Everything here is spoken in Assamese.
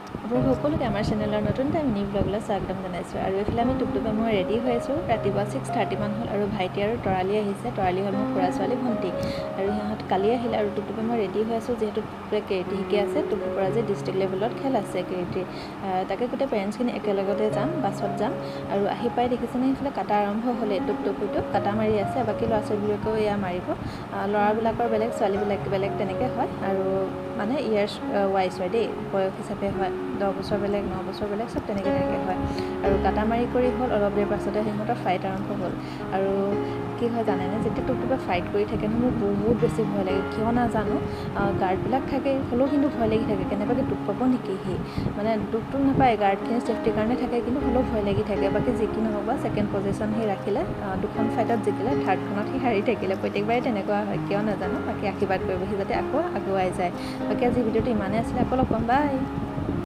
আপোনালোক সকলোকে আমাৰ চেনেলৰ নতুন এটা মিনি ব্লগলৈ স্বাগতম জনাইছোঁ। আৰু এইফালে আমি টুকটুকে মই ৰেডি হৈ আছোঁ। ৰাতিপুৱা 6:30মান হ'ল আৰু ভাইটি আৰু তৰালি আহিছে। তৰালি হ'ল মোৰ খুৰা ছোৱালী ভণ্টি আৰু সিহঁত কালি আহিলে। আৰু টুকটুকে মই ৰেডি হৈ আছোঁ, যিহেতু টুকটুকে কেৰেটে শিকি আছে। টুকটুকৰ আজি ডিষ্ট্ৰিক্ট লেভেলত খেল আছে কেৰেটেৰ। তাকে গোটেই পেৰেণ্টছখিনি একেলগতে যাম, বাছত যাম। আৰু আহি পাই দেখিছেনে সেইফালে কাটা আৰম্ভ হ'লেই, টুকটুকিটো কাটা মাৰি আছে। বাকী ল'ৰা ছোৱালীবিলাকেও এয়া মাৰিব। ল'ৰাবিলাকৰ বেলেগ, ছোৱালীবিলাক বেলেগ, তেনেকৈ হয়। আৰু মানে ইয়াৰ্ছ ৱাইজ হয় দেই, বয়স হিচাপে হয়। 10 বছৰ বেলেগ, 9 বছৰ বেলেগ, চব তেনেকৈ তেনেকৈ হয়। আৰু কাটা মাৰি কৰি হ'ল, অলপ দেৰি পাছতে সিহঁতৰ ফাইট আৰম্ভ হ'ল। আৰু কি হয় জানেনে, যেতিয়া টুকটুকে ফাইট কৰি থাকে নহয়, মোৰ বহুত বেছি ভয় লাগে। কিয় নাজানো, গাৰ্ডবিলাক থাকে হ'লেও কিন্তু ভয় লাগি থাকে, কেনেবাকৈ দুখ পাব নেকি সি। মানে দুখটো নাপায়, গাৰ্ডখিনি ছেফটিৰ কাৰণে থাকে, কিন্তু হ'লেও ভয় লাগি থাকে। বাকী যি কি নহওক বা ছেকেণ্ড পজিশ্যন সি ৰাখিলে, দুখন ফাইটত জিকিলে, থাৰ্ডখনত সি হাৰি থাকিলে। প্ৰত্যেকবাৰে তেনেকুৱা হয়, কিয় নাজানো। বাকী আশীৰ্বাদ কৰিব সি যাতে আকৌ আগুৱাই যায়। বাকী আজি ভিডিঅ'টো ইমানেই আছিলে, আকৌ লগ পাম, বাই।